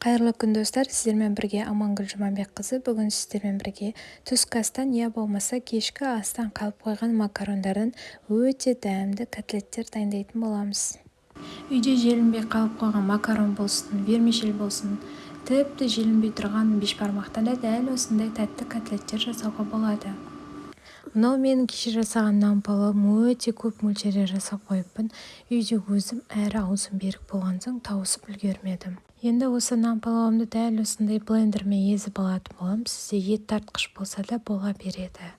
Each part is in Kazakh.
Қайырлы күн, достар! Сіздермен бірге Амангүл Жұмабекқызы. Бүгін сіздермен бірге түскі астан, я болмаса кешкі астан қалып қойған макарондардан өте дәмді котлеттер дайындайтын боламыз. Үйде желінбей қалып қойған макарон болсын, вермишель болсын, тіпті желінбей тұрған бешбармақтан да дәл осындай тәтті котлеттер жасауға болады. Мынау менің кеше жасаған нан палауым. Өте көп мөлшерде жасап қойыппын. Үйде өзім әрі аузым берік болған соң, тауысып үлгермедім. Енді осы нан палауымды дәл осындай блендермен езіп алатын боламын. Сізде ет тартқыш болса да бола береді.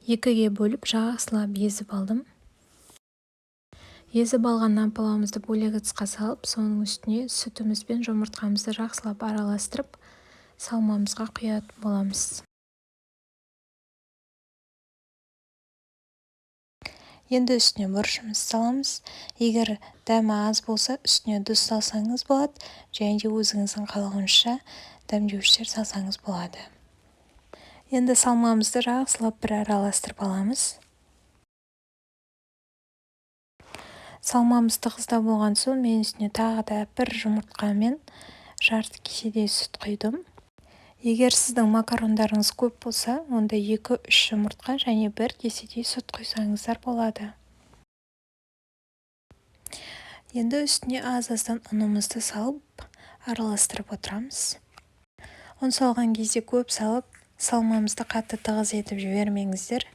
Екіге бөліп, жақсылап езіп алдым. Езіп алған нан палауымызды бөлек ыдысқа салып, соның үстіне сүтіміз бен жұмыртқамызды жақсылап араластырып, салмамызға құятын боламыз. Енді үстіне бұрышымызды саламыз. Егер дәмі аз болса, үстіне тұз салсаңыз болады және де өзіңіздің қалауыңызша дәмдеуіштер салсаңыз болады. Енді салмамызды жақсылап бір араластырып аламыз. Салмамыз тығыздау болған соң, мен үстіне тағы да бір жұмыртқа мен жарты кеседей сүт құйдым. Егер сіздің макарондарыңыз көп болса, онда 2-3 жұмыртқа және бір кеседей сүт құйсаңыздар болады. Енді үстіне аз-аздан ұнымызды салып, араластырып отырамыз. Ұн салған кезде көп салып, салмамызды қатты тығыз етіп жібермеңіздер.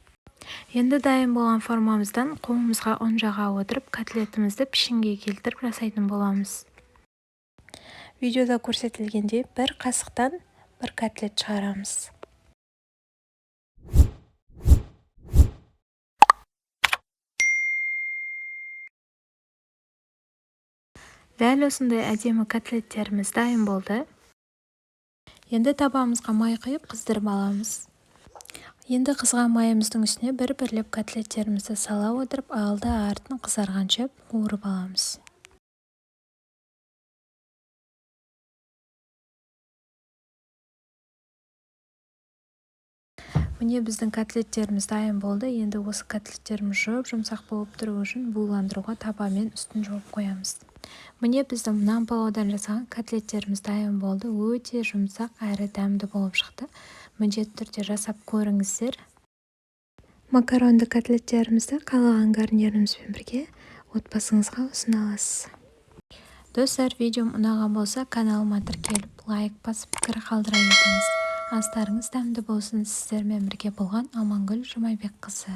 Енді дайын болған формамыздан қолымызға ұн жаға отырып, котлетімізді пішінге келтіріп жасайтын боламыз. Видеода көрсетілгендей, бір қасықтан бір котлет шығарамыз. Дәл осындай әдемі котлеттеріміз дайын болды. Енді табамызға май құйып, қыздырып аламыз. Енді қызған майымыздың үстіне бір-бірлеп котлеттерімізді сала отырып, алды артын қызарғанша қуырып аламыз. Міне, біздің котлеттеріміз дайын болды. Енді осы котлеттеріміз жұп-жұмсақ болып тұру үшін буландыруға табамен үстін жауып қоямыз. Міне, біздің нан палаудан жасаған котлеттеріміз дайын болды. Өте жұмсақ әрі дәмді болып шықты. Міндетті түрде жасап көріңіздер. Макаронды котлеттерімізді қалаған гарнирімізбен бірге отбасыңызға ұсына аласыз. Достар, видеом ұнаған болса, каналыма тіркеліп, лайк басып, пікір қалдыра кетіңіз. Астарыңыз дәмді болсын! Сіздермен бірге болған Амангүл Жұмабекқызы.